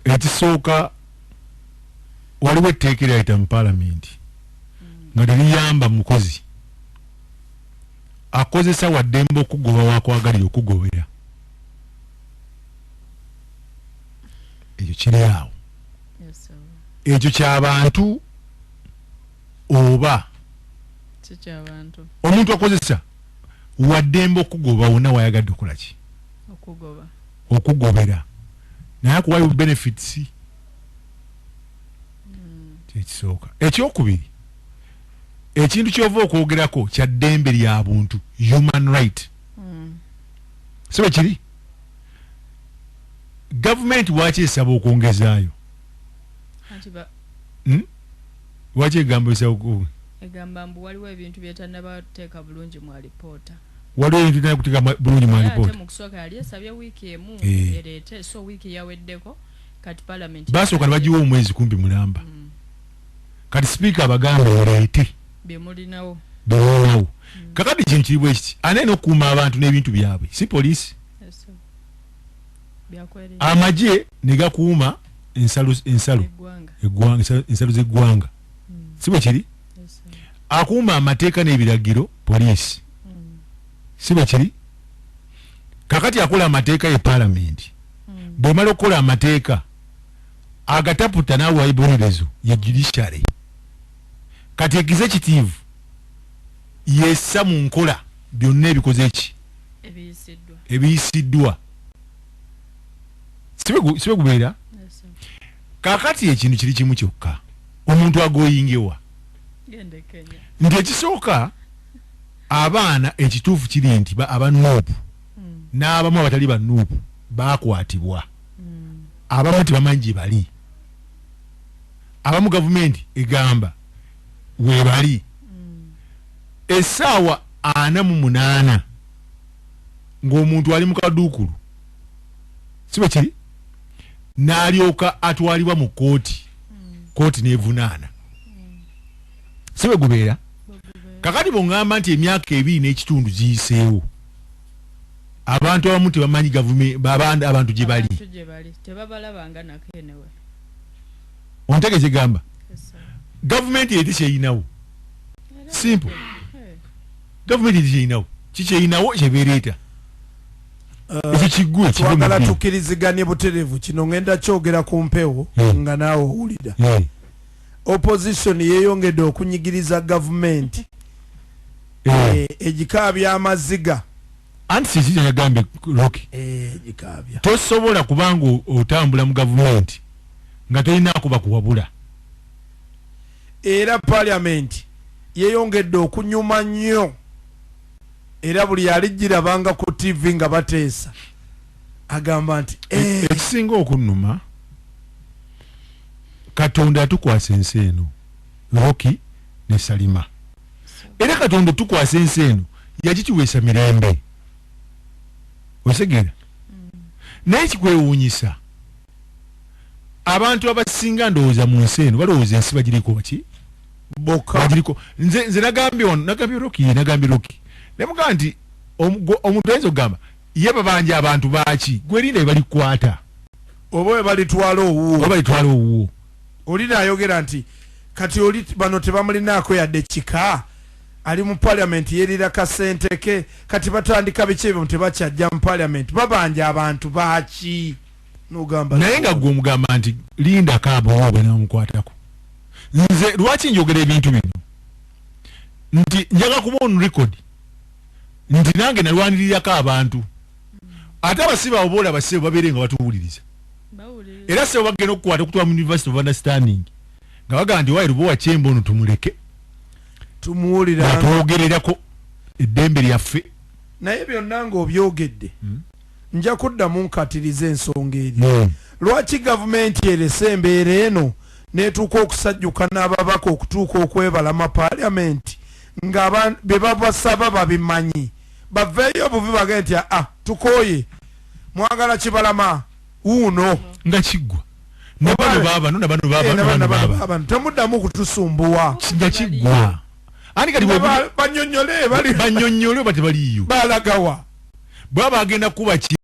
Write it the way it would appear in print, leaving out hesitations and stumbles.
Ekisooka, waliwo etteeka eryayita mu paalamenti nga teriyamba mukozi akozesa waddembe okugoba wakwagalira okugobera. Ekyo kiri awo. Ekyo kyabantu oba omuntu akozesa waddembe okugoba wonna wayagadde okukola ki, okugobera, naye akuwayo benefits. Kyekisooka. Ekyokubiri, ekintu kyova okwogerako kya ddembe lya buntu, human right. Si bwe kiri? Gavumenti waki esaba okwongezaayo? Lwaki egamba esaba? Egamba mbu waliwo ebintu byetannabateeka bulungi mu alipoota. Waliwo ebintu byetannakuteeka bulungi mu alipoota. Mu kusooka yali esabye wiiki emu ereete, so wiiki yaweddeko, kati parliament basooka ne bagiwa omwezi kumpi mulamba. Kati sipiika abagambe oleete byemulinawo. Byemulinawo. Kakati kintu kiri bwe kiti, ani alina okukuuma abantu n'ebintu byabwe? Si poliisi? Amagye ne gakuuma ensalo ensalo z'eggwanga, si bwe kiri? Akuuma amateeka n'ebiragiro poliisi, si bwe kiri? Kakati akola amateeka ye paalamenti. Bw'emala okukola amateeka agataputa n'awa ebibonerezo ye judiciary. Kati executive yessa mu nkola byonna ebikoze ki, ebiyisiddwa, si bwe gubeera? Kakati ekintu kiri kimu kyokka, omuntu agoyingewa nti ekisooka abaana, ekituufu kiri nti aba Nuupu n'abamu abatali ba Nuupu bakwatibwa, abamu tebamanyi gye bali, abamu gavumenti egamba weebali. Essaawa 48 ng'omuntu ali mu kaduukulu, si bwe kiri? N'alyoka atwalibwa mu kooti, kooti n'evunaana, si bwe gubeera? Kakati bw'oŋŋamba nti emyaka 2 n'ekitundu giyiseewo, abantu abamu tebamanyi gavumenti abantu gye bali, ontege kyegamba gavumenti eri tekyeyinawo. Simple, gavumenti eri tekyeyinawo, kikyeyinawo kyebeereeta ekyo kiggwe. Twagala tukkiriziganye buterevu. Kino ngenda kyogera ku mpewo nga naawe owulira. Opposition yeeyongedde okunyigiriza gavumenti, egikaabya amaziga. Anti kiki kyeyagambye Rocky? Egikaabya. Tosobola kubanga otambula mu gavumenti nga tolinaako bakuwabula. Era parliament yeeyongedde okunyuma nnyo, era buli aligirabanga ku TV nga bateesa agamba nti Ekisinga okunnuma, Katonda atukwasa ensi eno, Rocky ne Salima, era Katonda otukwasa ensi eno yagituweesa mirembe, osegeera? Naye kikwewuunyisa, abantu abasinga ndowooza mu nsi eno balowooza ensi bagiriko baki boka. Bagiriko. Nze nagambye wano, nagambye Rocky, ye nagambye Rocky, nemugamba nti omuntu ayinza okugamba ye babanja abantu baki, gwerinda bebalikwata oba we balitwala owuwo. Oba balitwala owuwo. Oli naayogera nti kati oli bano tebamulinaako yadde kika, ali mu parliament yerira kasente ke, kati batandika biki ebyo, tebakyajja mu parliament, babanja abantu baki? Nogamba naye nga gwe omugamba nti lindako abo bwenamukwatako. Nze lwaki njogera ebintu bino nti njaga kuba on record nti nange nalwanirirako abantu, ate abasibe abo boolaba sebo babeere nga batuwuliriza. Era sebo bagenda okukwata okutwala mu University of Understanding nga bagamba nti wayi Lubowa Kyemba ono tumuleke. Tumuwulira. Atwogererako eddembe lyaffe. Naye byonna ng'obyogedde, nja kuddamu nkatiriza ensonga eri. Lwaki gavumenti erese embeera eno n'etuuka okusajjuka n'ababaka okutuuka okwebalama paliamenti nga bye babasaba babimanyi? Baveeyo obuvi bagende nti aa, tukooye, mwagala kibalama wuuno. Nga kiggwa, nabano baabano, nabano baabano, nabano baabano. Temuddamu kutusumbuwa. Nga kiggwa. Ani kati? Banyonyole bali. Banyonyole oba tebaliiyo. Balagawa? Bwaba agenda kuba ki?